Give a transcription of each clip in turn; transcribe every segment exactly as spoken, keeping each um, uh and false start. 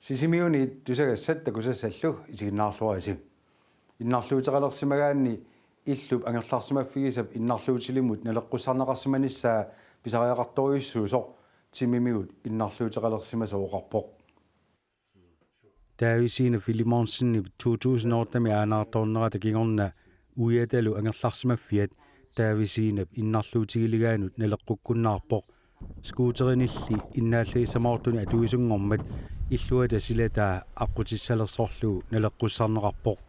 Sisimiuni tusagassat takusassallu isiginnaarluarisi. Innarluuteqalersimagaanni illup angerlarsimaffigisap innarluutilimmut naleqqussarneqarsimanissaa pisariaqartorujussuusoq timimigut innarluuteqalersimasoq oqarpoq. Davidsen Filemonsenip to tusind otte-mi aanaartoornerata kingorna uiatalu angerlarsimaffiat Davidsenap innarluutigiligaanut naleqqukkunnaarpoq. Skuuterinilli innaallagissamoortuni atuisunngormat illuata silataa aqqutissalersorlugu naleqqussarneqarpoq.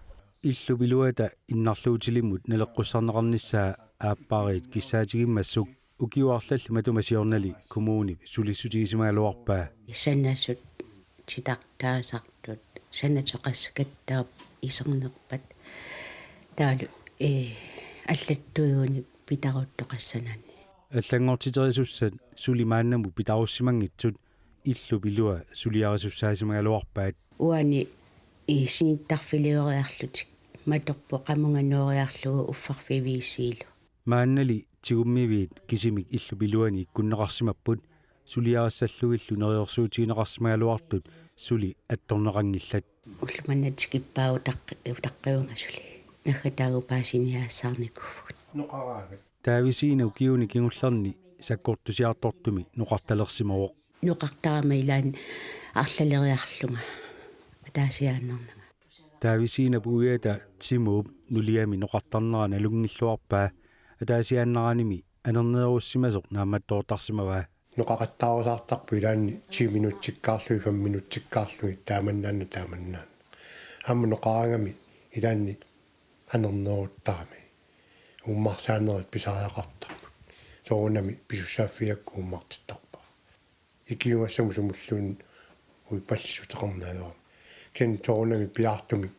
Illup iluata innarluutilimmut naleqqussarneqarnissaa aappariit kissaatigimmassuk ukiut arlallit matuma siornali kommunip sulissutigisimagaluarpaa. Sanasut titartaasartut, sanatoqassakattaap isernerpat. Taavalu, ee, allattuigunik pitaruttoqassanani. Allanngortiterisussat suli maannamut pitarussimanngitsut illup ilua suliarissussaasimagaluarpaat. Uani i sinittarfilioriarlutik matorpoq qamunga nuuriarlugu uffarfiviisiilu. Maannali tigummiviit kisimik illup iluani ikkunneqarsimapput suliarissallugillu neriorsuutigineqarsimagaluartut suli attorneqanngillat. Ulloq manna tikippaa utaq-, utaqqivunga suli. Naggataagu paasiniaassaarnikuuvugut. Noqaraangat. Davidsen ukiuni kingullerni sakkortusiartortumi noqartalersimavoq. Noqartarama ilaanni arlaleriarlunga ataasiaannarnanga. Davidsenap uiata Timuup nuliami noqartarnera nalunngilluarpaa ataasiaannaranimi anerneerussimasoq naammattoortarsimavaa. Noqaqattaarusaartarpoq ilaanni ti minutsikkaarlugit, fem minutsikkaarlugit, taamannaana, taamannaana. Aamma noqaraangami ilaanni anerneeruttarami. Uummarsaanerit pisariaqartarput. Soorunami pisussaaffigigakku uummartittarpara. Ikiugassamut sumulluunniit uippallissuteqarneq ajorami. Kisianni soorunami piaartumik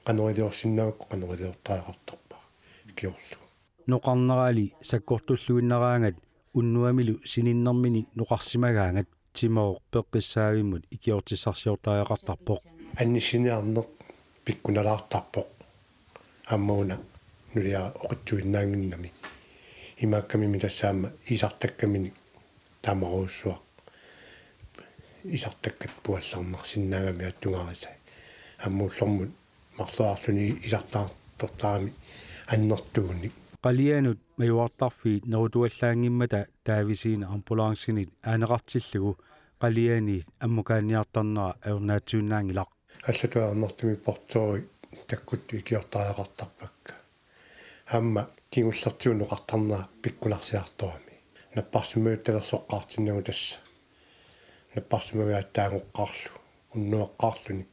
qanoq iliorsinnaagukku qanoq iliortariaqartarpara. Ikiorlugu. Noqarnerali sakkortulluinnaraangat unnuamilu sininnermini noqarsimagaangat Timooq peqqissaavimmut ikiortissarsiortariaqartarpoq. Annissineq pikkunalaartarpoq. Aamma una nuliara oqitsuinnaannginnami. Imaakkami mitassaamma isartakkaminik tamarujussuaq. Isartakkat puallarnarsinnaagami attungarisai. Aamma ullormut marloriarluni isartaartortarami annertuunik. Qalianut majuartarfiit nerutuallaanngimmata Davidsen ambulancemik aaneqartillugu qalianiit ammukaanniartarnera ajornaatsuinnaanngilaq. Allatut ajornartumik portørit takkutut ikiortariaqartarpakka. Aamma kingullertigut noqartarnera pikkunarsiartorami. Napparsimmaviup talersoqqaartinnagu tassa. Napparsimmaviaat taanngoqqaarlugu, unnuaqqaarluni.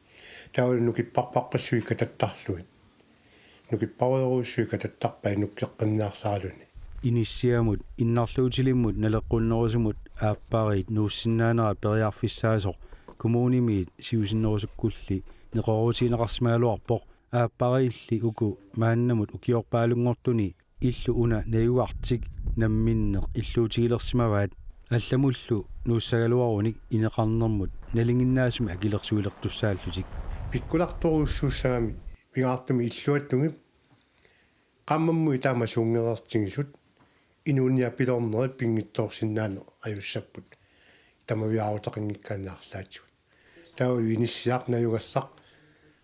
Taavalu nukipparpaqqissuit katattarlugit. Nukipparujorujussuit katattarpai nukkeqqinniarsaraluni. Inissiamut innarluutilimmut naleqqunnerusumut aappariit nuussinnaanera periarfissaasoq kommunimiit siusinnerusukkulli neqeroorutigineqarsimagaluarpoq. Aappariilli uku maannamut ukiorpaalunngortuni illu una najugartik namminneq illuutigilersimavaat, allamullu nuussagaluarunik ineqarnermut nalinginnaasumik akilersuilertussaallutik. Pikkunartorujussuussagamik pingaartumik illuatungip qaammammut taama suungereertigisut inuuniarpilornerit pinngitsoorsinnaaneq ajussapput tamaviaaruteqanngikkaanni arlaatigut. Taava inissiaq najugassaq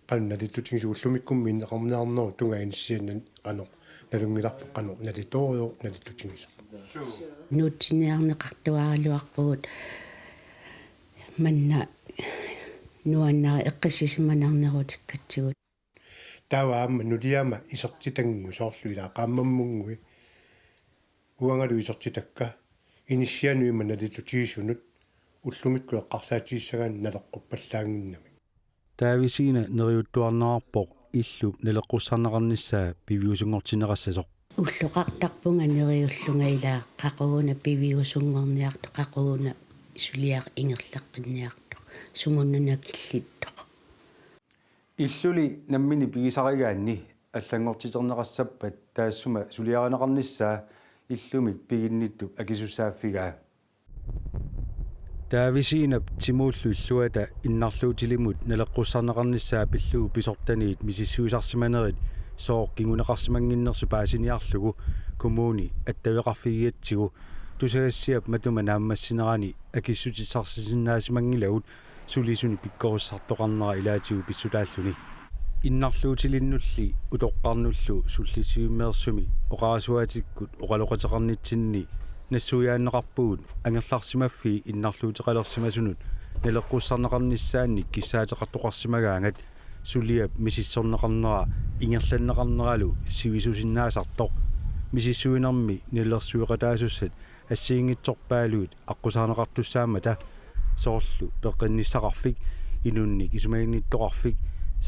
qanoq nalittutigisoq, ullumikkummi ineqarniarnerup tungaa inissianani qanoq nalunngilarput, qanoq nalitoorujoq nalittutigisoq. Nuutsiniarneqartuaraluarpugut manna nuannara eqqissisimanarnerutikkatsigut. Taava aamma nuliama isertitannguit soorlu ilaa qaammammunngui. Uangalu isertitakka inissianut ima nalittutigisunut ullumikkut eqqarsaatigissagaanni naleqquppallaannginnamik. Davidsen neriuttuarnerarpoq illup naleqqussarneqarnissaa piviusunngortinneqassasoq. Ulloqartarpunga neriullunga ilaa qaqugu una piviusunngorniartoq, qaqugu una suliaq ingerlaqqinniartoq, sumut una killittoq. Illuli nammineq pigisarigaanni allanngortiterneqassappat taassuma suliarineqarnissaa illumik piginnittup akisussaaffigaa. Davidsenap Timuullu illuata innarluutilimmut naleqqussarneqarnissaa pillugu pisortaniit misissuisarsimanerit sooq kinguneqarsimannginnersoq paasiniarlugu kommuni attaveqarfigigatsigu tusagassiap matuma naammassinerani akissutissarsisinnaasimanngillat sulisunik pikkorissartoqarnera ilaatigut pissutaalluni. Innarluutilinnulli utoqqarnullu sullissivimmeersumik oqarasuaatikkut oqaloqateqarnitsinni nassuiaanneqarpugut angerlarsimaffii innarluuteqalersimasunut naleqqussarneqarnissaannik kissaateqartoqarsimagaangat suliap misissorneqarnera ingerlanneqarneralu sivisusinnaasartoq. Misissuinermi nalilersueqataasussat assigiinngitsorpaalugit aqqusaarneqartussaammata, soorlu peqqinnissaqarfik, inunnik isumaginnittoqarfik,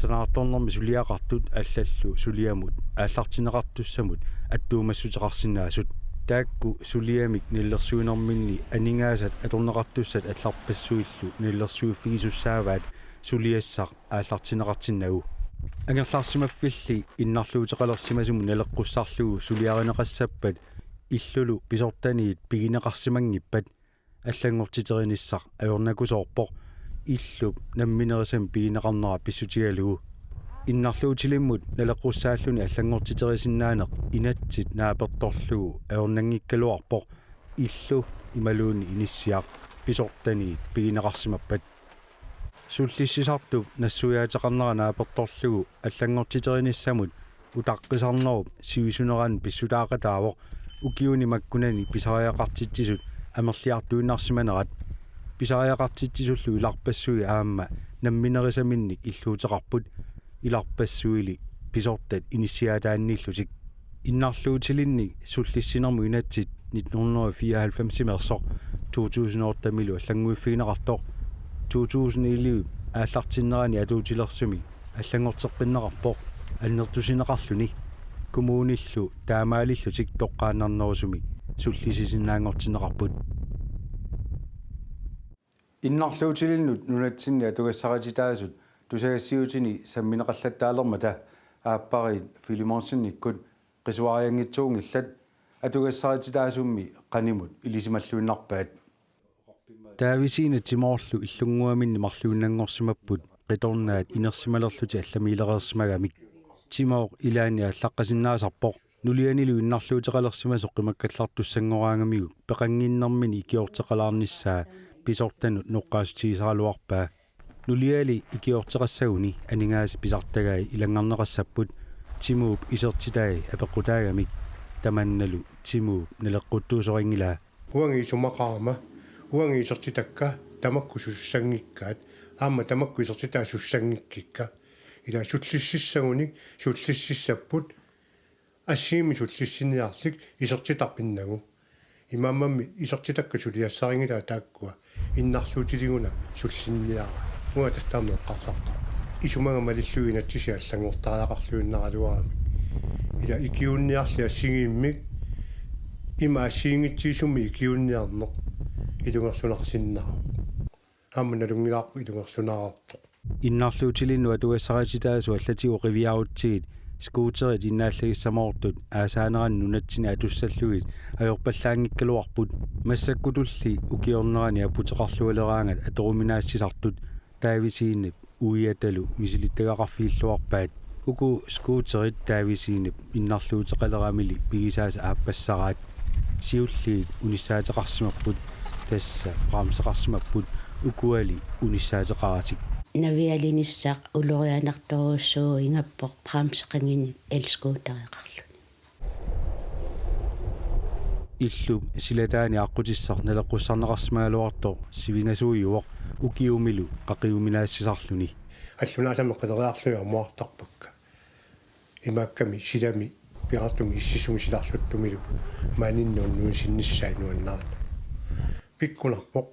sanaartornermi suliaqartut allallu suliamut aallartinneqartussamut attuumassuteqarsinnaasut. Taakku suliamik nalilersuinerminni aningaasat atorneqartussat allarpassuillu nalilersuiffigisussaavaat suliassaq aallartinneqartinnagu. Angerlarsimaffilli innarluuteqalersimasumut naleqqussarlugu suliarineqassappat illulu pisortaniit pigineqarsimanngippat allanngortiterinissaq ajornakusoorpoq, illup namminerisamik pigineqarnera pissutigalugu. Innarluutilimmut naleqqussaalluni allanngortiterisinnaaneq inatsit naapertorlugu ajornanngikkaluarpoq, illu imaluunniit inissiaq pisortaniit pigineqarsimappat. Sullissisartup nassuiaateqarnera naapertorlugu allanngortiterinissamut utaqqisarnerup sivisunerani pissutaaqataavoq ukiuni makkunani pisariaqartitsisut amerliartuinnarsimanerat. Pisariaqartitsisullu ilarpassui aamma namminerisaminnik illuuteqarput, ilarpassuili pisortat inissiaataanniillutik. Innarluutilinnik sullissinermut inatsit nitten hundrede og fireoghalvfemsimeersoq to tusind ottemilu allannguiffigineqartoq, to tusind elleve aallartinnerani atuutilersumik allanngorteqqinneqarpoq annertusineqarluni. Kommunillu taamaalillutik toqqaannarnerusumik sullissisinnaanngortinneqarput. Innarluutilinnut nunatsinni atugassarititaasut tusagassiuutini sammineqallattaalermata aappariit Filemonsenikkut qisuarianngitsuunngillat, atugassarititaasummi qanimut ilisimalluinnarpaat. Davidsen Timoorlu illunnguaminni marluinnanngorsimapput qitornaat inersimalerlutik allamiilereersimagamik. Timooq ilaanni aallaqqasinnaasarpoq. Nulianilu innarluuteqalersimasoq qimakkallartussanngoraangamiuk peqannginnermini ikiorteqalaarnissaa pisortanut noqqaassutigisaraluarpaa. Nuliali ikiorteqassaguni aningaasat pisartagai ilanngarneqassapput Timuup isertitai apeqqutaagamik, tamannalu Timuup naleqquttuusorinngilaa. Uanga isumaqarama, uanga isertitakka tamakku sussanngikkaat, aamma tamakku isertitai sussanngikkikka. Ila sullississagunik sullississapput, assigiimmik sullissiniarlik isertitarpinnagu. Imaammami isertitakka suliassarinngilaat taakkua, innarluutiliguna sullinniaraat. Uanga tassa taama eqqarsartarpunga. Isumaga malillugit inatsisit allanngortariaqarluinnaraluaramik. Ila ikiuunniarli assigiimmik, ima assigiinngitsuusumik ikiuunniarneq ilungersunarsinnaavoq. Aamma nalunngilarput ilungersunarartoq. Innarluutilinnut atugassarititaasut allatigut qiviarutsigit skuuterit innaallagissamoortut aasaanerani nunatsinni atussallugit ajorpallaanngikkaluarput. Massakkutulli ukiornerani aputeqarlualeraangat atoruminaassisartut Davidsenip uiatalu misilittagaqarfigilluarpaat. Uku skuuterit Davidsenip innarluuteqaleramili pigisaasa aappassaraat. Siulliit unissaateqarsimapput, tassa bremseqarsimapput, ukuali unissaateqaratik. Navialinissaq ulorianartorujussuuvoq, ingappoq bremseqanngini elskuutereqarluni. Illup silataani aqqutissaq naleqqussarneqarsimagaluartoq sivingasuujuvoq, ukiumilu qaqiuminaassisarluni. Allunaasami qileriarlugit amuartarpakka. Imaakkami silami piartumik ississumik silarluttumilu maaniinneq unnuisinnissaat nuannaartoq. Pikkunarpoq.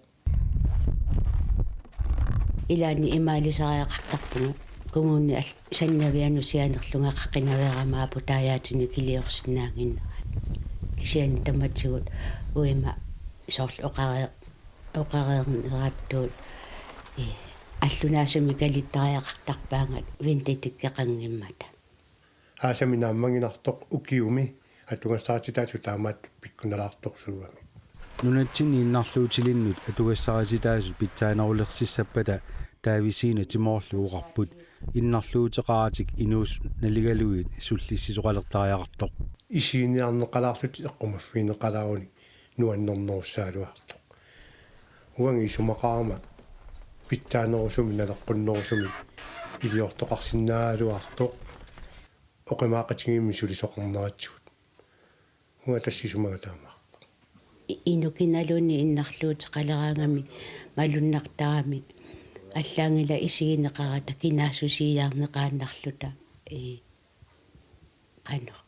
Ilaanni imaalisariaqartarpunga, kommuni al-, sannavianut sianerlunga qaqinaveerama aputaajaatinik iliorsinnaannginneraat. Kisianni tamatigut uima soorlu oqareer-, oqareernerattuut, ee, allunaasami kalittariaqartarpaannga vintetikkeqanngimmata. Aasami naammaginartoq ukiumi atugassarititaasut taamaattut pikkunalaartorsuugami. Nunatsinni innarluutilinnut atugassarititaasut pitsaanerulersissappata Davidsen Timoorlu oqarput, innarluuteqaratik inuussut naligalugit sullissisoqalertariaqartoq. Isiiniarneqalaarlutik eqqumaffigineqalaarunik nuannernerussagaluartoq. Uanga isumaqarama Pitsaanerusumik naleqqunnerusumik iliortoqarsinnaagaluartoq oqimaaqatigiimmik sulisoqarneratsigut. Uanga tassa isumaga taamaappoq. I-, inuk kinaluunniit innarluuteqaleraangami malunnartarami allaanngilaq isigineqarata kinaassusiiaarneqaannarluta. Ee, qanoq.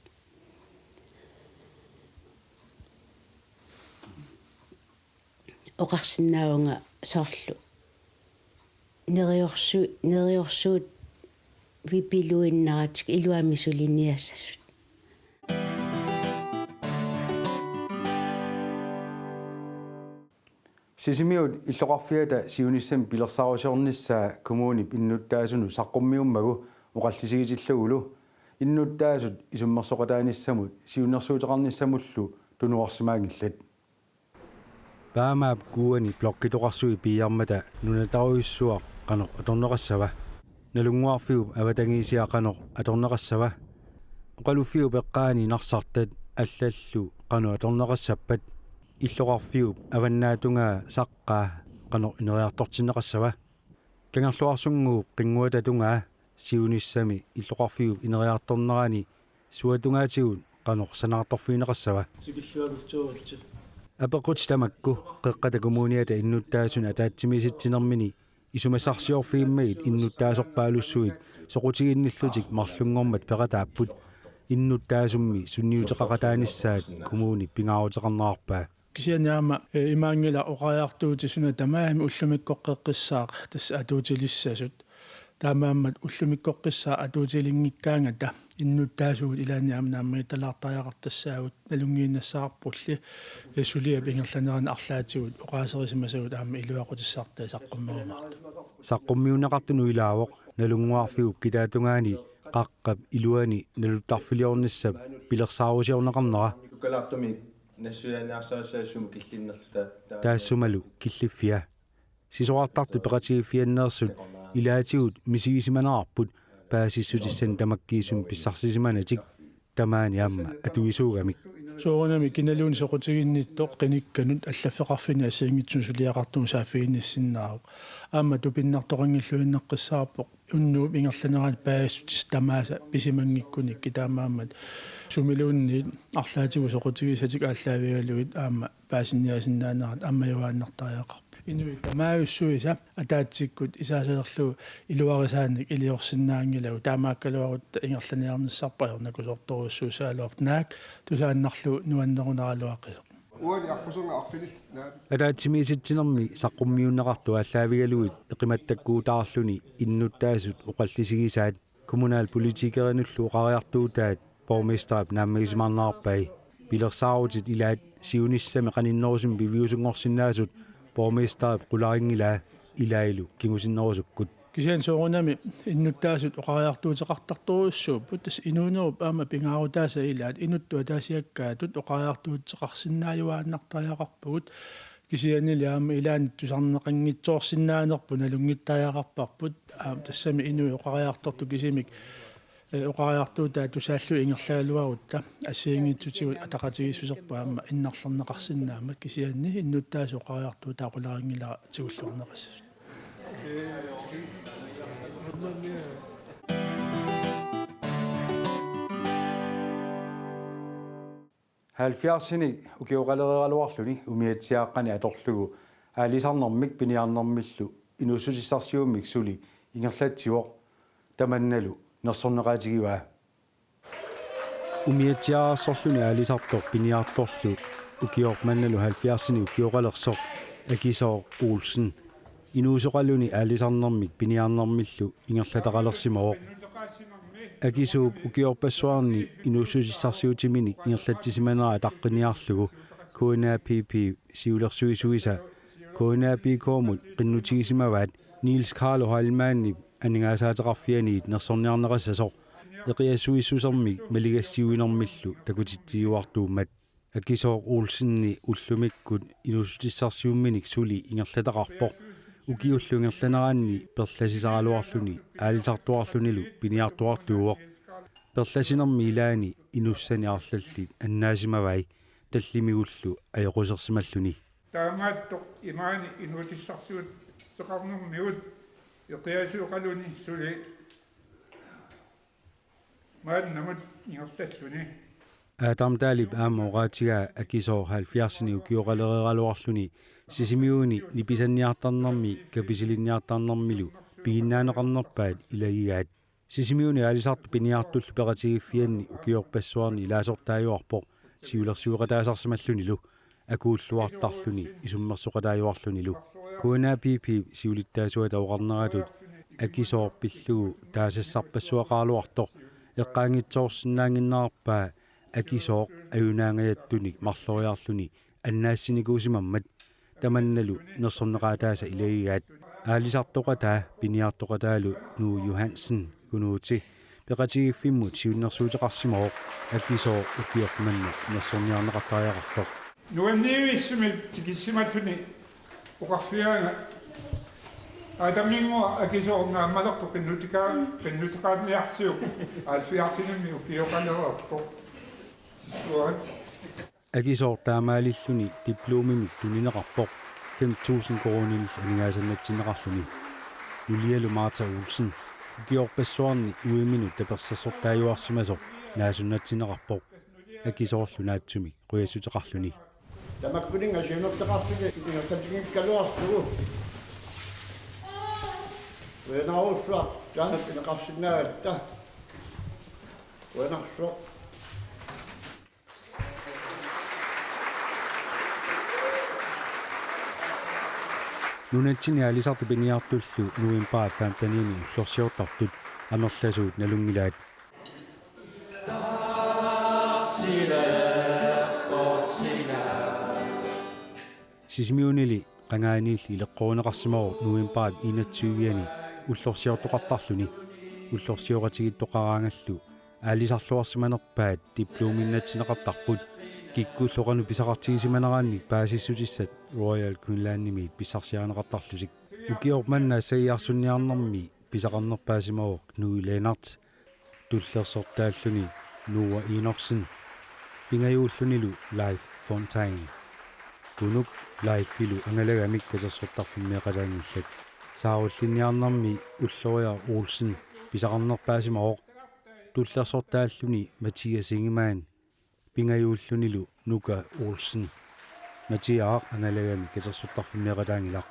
Oqarsinnaavunga soorlu neriorsu-, neriorsuut vipiluinnaratik iluamik suliniassasut. Sisimiut illoqarfiata siunissami pilersaarusiornissaa kommunip innuttaasunut saqqummiummagu oqallisigitillugu innuttaasut isummersoqataanissamut siunnersuuteqarnissamullu tunuarsimaanngillat. Paamaap kuuani blokkitoqarsuit piiarmata nunatarujussuaq qanoq atorneqassava? Nalunnguarfiup avatangiisiaq qanoq atorneqassava? Oqaluffiup eqqaani narsartat allallu qanoq atorneqassappat? Illoqarfiup avannaatungaa saqqaa qanoq ineriartortinneqassava? Kangerluarsunnguup qinnguata tungaa siunissami illoqarfiup ineriartornerani suatungaatigut qanoq sanaartorfigineqassava? Apeqqutit tamakku Qeqqata Kommuniata innuttaasunut ataatsimiisitsinermini isumassarsiorfigimmagit innuttaasorpaalussuit soqutiginnillutik marlunngormat peqataapput. Innuttaasummi sunniuteqaqataanissaat kommunip pingaaruteqarnerarpaa. Kisianni aamma, eh, imaanngilaq oqariartuutit suna tamarmi ullumikkoqqeqqissaaq tassa atuutilissasut. Taamaammat ullumikkoqqissaaq atuutilinngikkaangata innuttaasugut ilaanni aamma naammagittalaartariaqartassaagut nalunngiinnassavarpulli, eh, suliap ingerlanerani arlaatigut oqaaserisimasagut aamma iluaqutissartai saqqummerumaartut. Saqqummiunneqartunut ilaavoq Nalunnguarfiup kitaatungaani qaqqap iluani naluttarfiliornissap pilersaarusiorneqarnera. Ukalaartumik nassuiaannaarsarissaasumut killinnerluta. Taassumalu killiffia. Sisorartartut peqatigiiffianneersut ilaatigut misigisimanerarput paasissutissanik tamakkiisumik pissarsisimanatik tamaani aamma atuisuugamik. Soorunami kinaluunniit soqutiginnittoq qinikkanut allaffeqarfinni assigiinngitsunut suliaqartunut saaffiginnissinnaavoq. Aamma tupinnartoqanngilluinnaqqissaarpoq unnuup ingerlanerani paasissutissat tamaasa pisimanngikkunikku, taamaammat sumiluunniit arlaatigut soqutigisatik aallaavigalugit aamma paasinniaasinnaanerat ammajuaannartariaqarpoq. Inuit tamaajussuisa ataatsikkut isaasalerlugu iluarisaanik iliorsinnaanngilagut, taamaakkaluarutta ingerlaniarnissarput ajornakusoortorujussuussagaluarpoq, naak tusaannarlugu nuannerunaraluaqisoq. Uani aqqusunga arfilil. Ataatsimiisitsinermi saqqummiunneqartut aallaavigalugit eqimattakkuutaarluni innuttaasut oqallisigisaat kommunalpolitikerinullu oqariartuutaat borgmesterip naammagisimaarnerarpai. Pilersaarutit ilaat siunissami qaninnerusumik piviusunngorsinnaasut borgmesterip qularinngilaa ilaallu kingusinnerusukkut. Kisianni soorunami innuttaasut oqariartuuteqartartorujussuupput, tassa inuunerup aamma pingaarutaasa ilaat inuttut ataasiakkaatut oqariartuuteqarsinnaajuaannartariaqarpugut. Kisiannili aamma ilaanni tusarneqanngitsoorsisinnaanerput nalunngittariaqarparput. Aamma tassami inuit oqariartortut kisimik, eh, oqariartuutaat tusaallugit ingerlagaluarutta assigiinngitsutigut ataqatigiissuserput aamma innarlerneqarsinnaammat, kisianni innuttaasut oqariartuutaat qularinngilara tigulluarneqassasut. Halvfjerdsinik ukioqalereeraluarluni umiatsiaaqqani atorlugu aalisarnermik piniarnermillu inuussutissarsiummik suli ingerlatsivoq, tamannalu nersorneqaatigivaa. Umiatsiaararsorluni aalisartoq piniartorlu ukioq mannalu halvfjerdsinik ukioqalersoq Akisooq Olsen inuusoqaluni aalisarnermik piniarnermillu ingerlataqalersimavoq. Akisuup ukiorpassuarni inuussutissarsiutiminik ingerlatsisimanera ataqqiniarlugu K N A P P siulersuisuisa K N A P K-mut qinnutigisimavaat Niels Carlo Heilmannip aningaasaateqarfianiit nersorniarneqassasoq eqiassuissusermik maligassiuinermillu takutitsiuartuummat. Akisooq Olsenip ullumikkut inuussutissarsiumminik suli ingerlataqarpoq. Ukiullu ingerlaneranni perlasisaraluarluni aalisartuarlunilu piniartuartuuvoq. Perlasinermi ilaani inussani arlallit annaasimavai tallimigullu ajoqusersimalluni. Taamaattoq imaani inuutissarsiut Teqarnermigut eqiasuuqaluni suli maannamut ingerlalluni. Adam Dahlip aamma oqaatigaa Akisooq halvfjerdsinik ukioqalereeraluarluni Sisimiuni nipisanniartarnermi kapisilinniartarnermilu piginnaaneqarnerpaat ilagigaat. Sisimiuni aalisartut piniartullu peqatigiiffianni ukiorpassuarni ilaasortaajuarpoq siulersueqataasarsimallunilu akuulluartarluni isummersoqataajuarlunilu. K N A P P siulittaasuata oqarneratut Akisooq pillugu taasassarpassuaqaraluartoq eqqaanngitsoorsinnaannginnerarpaa Akisooq ajunaangajattunik marloriarluni annaassinikuusimammat tamannalu nersorneqaataasa ilagigaat. Aalisartoqataa piniartoqataalu Nuu Johansen Kunuuti peqatigiiffimmut siunnersuuteqarsimavoq Akisooq ukioq manna nersorniarneqartariaqartoq. Nuanniivissumik tikissimalluni oqarfigaanga Adaminnguaq Akisooq naammalerpoq qinnuteqaa-, qinnuteqaanniarsiuk halvfjerdsinimmi ukioqalereerpoq. Uat. Akisooq taamaalilluni diplomimik tunineqarpoq fem tusind koruuninik aningaasannatsinneqarluni. Nulialu Martha Olsen ukiorpassuarni uiminut tapersersortaajuarsimasoq naasunnatsinneqarpoq. Akisoorlu naatsumik qujassuteqarluni. Tamakkuninnga siunertaqarfiga ingerlatigiikkaluarlugu. Ujanarsuaq taanna pineqarsinnaagatta. Ujanarsuaq. Nunatsinni aalisartut piniartullu novembarip femtenini ullorsiortartut amerlasuut nalunngilaat. Sisimiunili qangaaniilli ileqqorineqarsimavoq novembarip enogtyve-ani ullorsiortoqartarluni. Ullorsioqatigiittoqaraangallu aalisarluarsimanerpaat diplomiinnatsinneqartarput. Kikkullu qanoq pisaqartigisimanerannik paasissutissat Royal Greenlandimiit pissarsiarineqartarlutik. Ukioq manna sagiarsunniarnermi pisaqarnerpaasimavoq Nui Lennert. Tullersortaalluni Noah Enoksen. Pingajuullunilu Leif Fontaine. Kunuk Leifilu angalagamik katersortarfimmeeqalaanngillat. Saarullinniarnermi Ulloriaq Olsen pisaqarnerpaasimavoq. Tullersortaalluni Mathias Ingemann. Pingajuullunilu Nuka Olsen. Matiaaq angalagamik katersortarfimmeeqalaanngilaq.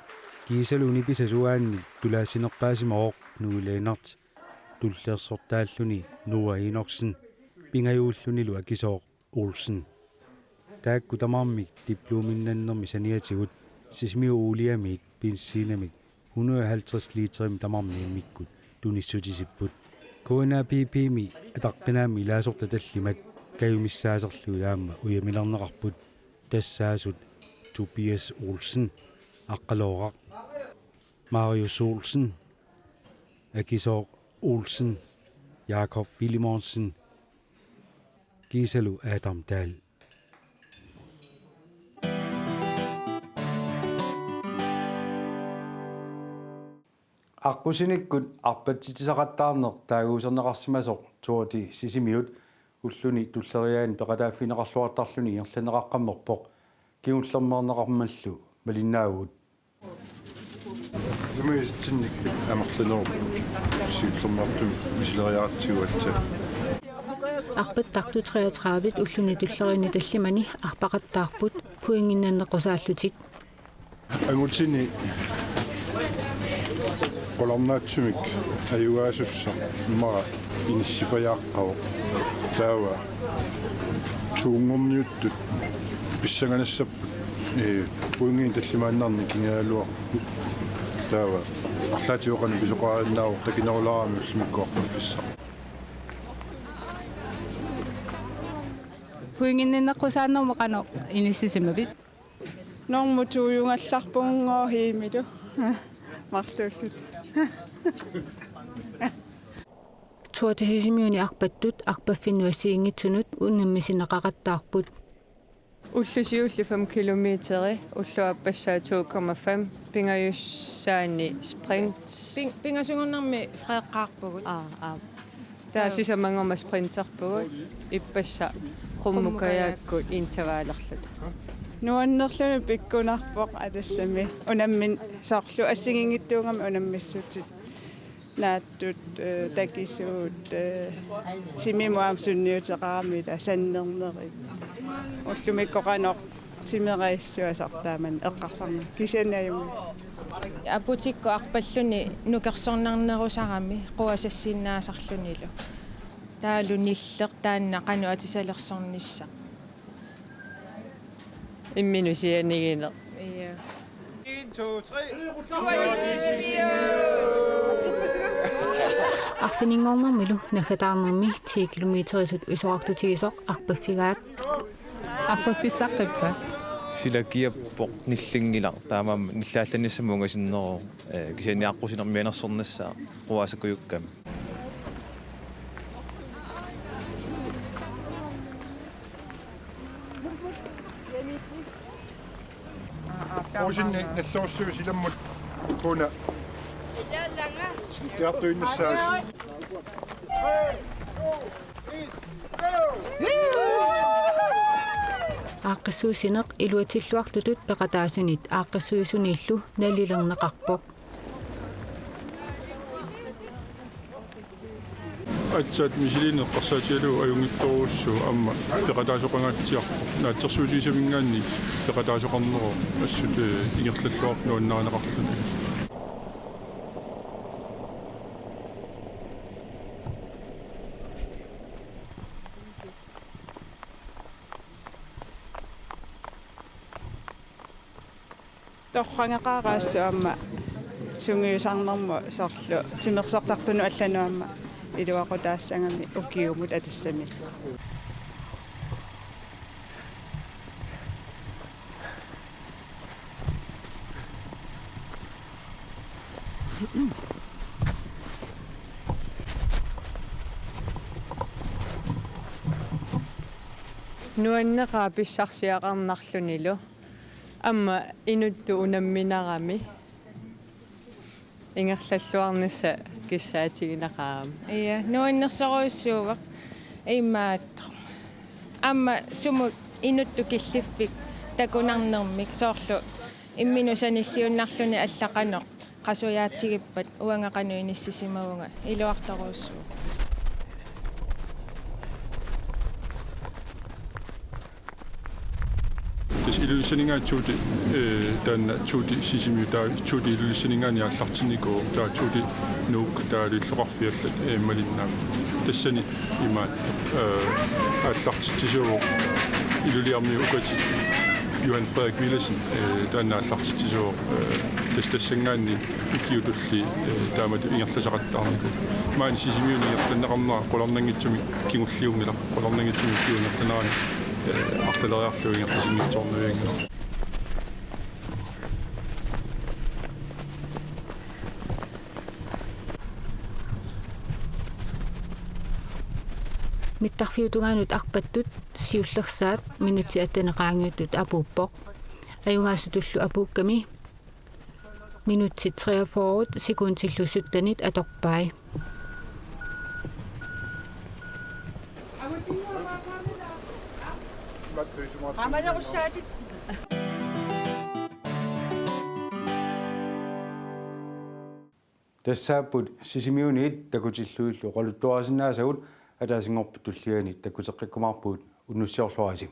Kiisalu nipisat uaanni tulaassinerpaasimavoq Nui Lennert. Tullersortaalluni Noah Enoksen. Pingajuullunilu Akisooq Olsen. Taakku tamarmik diplomiinnannermi saniatigut Sisimiut Oliemiit benzinimik hundrede og halvtreds literimik tamarmik immikkut tunissutisipput. K N A P P-mi ataqqinaammi ilaasortat tallimat kajumissaaserlugit aamma ujamilerneqarput. Tassaasut Tobias Olsen, Aqqalooraq, Marius Olsen, Akisooq Olsen, Jakob Filemonsen, kiisalu Adam Dahl. Aqqusinikkut arpatsitsisaqattaarneq taaguuserneqarsimasoq Tour de Sisimiut ulluni tulleriaani peqataaffigineqarluartarluni ingerlanneqaqqammerpoq. Kingullermeerneqarmallu malinnaavugut. Imaasitsinnik amerlanerup siullermeertumik misileriaratsigu aatsaat. Arpattartut treogtredive ulluni tulleriini tallimani arpaqattaarput pointinnanneqqusaallutik. Angutini qularnaatsumik ajugaasussaq immaqa inissipajaaqqavoq. Taava tuunngorniuttut pissanganassapput, ee, pointinik tallimaannarnik kingaluarput. Taava arlaatigut qanoq pisoqariinnaavoq takinerulaarami ullumikkut arpaffissaq. Pointinnanneqqusaanermut qanoq inissisimavit? Normu tuujugallarpunngooq hiimilu. Marluulluta. Tour de Sisimiuni arpattut arpaffinnut assigiinngitsunut unammisinneqaqattaarput. Ulloq siulleq fem kilometeri, ulloq aappassaa to komma fem, pingajussaani sprint. Ping-, pingasunngornermi freeqqaarpugut. Aa, aa. Taava sisamanngormat sprinterpugut, ippassaq qummukajaakkut intervallerluta. Nuannerluni pikkunarpoq, aa, tassami unammin-, soorlu assigiinngitsuugami unammissutsit, naatsut, eh, takisuut, eh, timimut aamma sunniuteqarami, taava sannernerit. Ullumikkut qanoq timera issuasoq taamani eqqarsarnera, kisianni ajunngilaq. Aputikkut arpalluni nukersornarnerusarami quasassinnaasarlunilu. Taavalu nilleq taanna qanoq atisalersornissaq. Imminut sianigineq. Ja. En, to, tre. Arfininngornermilu naggataarnermi ti kilometerisut isorartutigisoq arpaffigaat. Arpaffissaqqippat? Sila kiappoq nillinngilaq, taamaammat nillaallannissamut ungasinneruvoq, eh, kisianni aqqusinermianersornissaa quasakkujukkami. Uusinni nallerussuit silammut una tikittuartuinnissaasi. Aaqqissuussineq iluatsilluartutut peqataasunit aaqqissuisunillu nalilerneqarpoq. Aatsaat misiliineq eqqarsaatigalugu ajunngitsorujussuuvoq, aamma peqataasoqangaatsiarpoq. Naatsorsuutigissaminngaanniit peqataasoqarneruvoq assut, eh, ingerlalluarpoq nuannarineqarluni. Torrangaqaaraassuk aamma sungiusarnermut, soorlu timersortartunut allanut aamma iluaqutaassagami ukiumut, aa, tassami. Nuanneqaaq pissarsiaqarnarlunilu. Aamma inuttut unamminarami ingerlalluarnissaq kissaatiginaqaaq. Ja, nuannersorujussuuvoq imaattoq. Aamma sumut inuttut killiffik takunarnermik, soorlu imminut sanilliinnarluni alla qanoq qasujaatsigippat, uanga qanoq inissisimavunga, iluartorujussuuvoq. Tassa Ilulissaninngaanniit Tuuti, eh, taanna Tuuti Sisimiut, taava Tuuti Ilulissaninngaanniit aallartinnikuuvoq, taava Tuuti Nuuk, taava illoqarfiit allat, eh, malinnaavoq. Tassani imaattoq, eh, aallartitsisuuvoq Ilulissarmiut ukati Johan Frederik Villadsen, eh, taanna aallartitsisuuvoq, eh, tassa tassanngaanniit ukiut tulliit, eh, taamatut ingerlasaqattaarnikuuvoq. Maani Sisimiuni ingerlanneqarnera qularnanngitsumik kingulliunngilaq, qularnanngitsumik ukiup ingerlanerani, eh, arlaleriarlugu ingerlasinngitsoornavianngilaq. Mittarfiup tungaanut arpattut siullersaat minutsit attenit qaangiuttut apuuppoq. Ajugaasutullu apuukkami minutsit treogfyrre sekundillu syttenit atorpai. Tassaapput Sisimiuniit takutillugillu oqaluttuarisinnaasagut. Ataasinngorpat tulliani takkuteqqikkumaarpugut, unnussiorluarisi.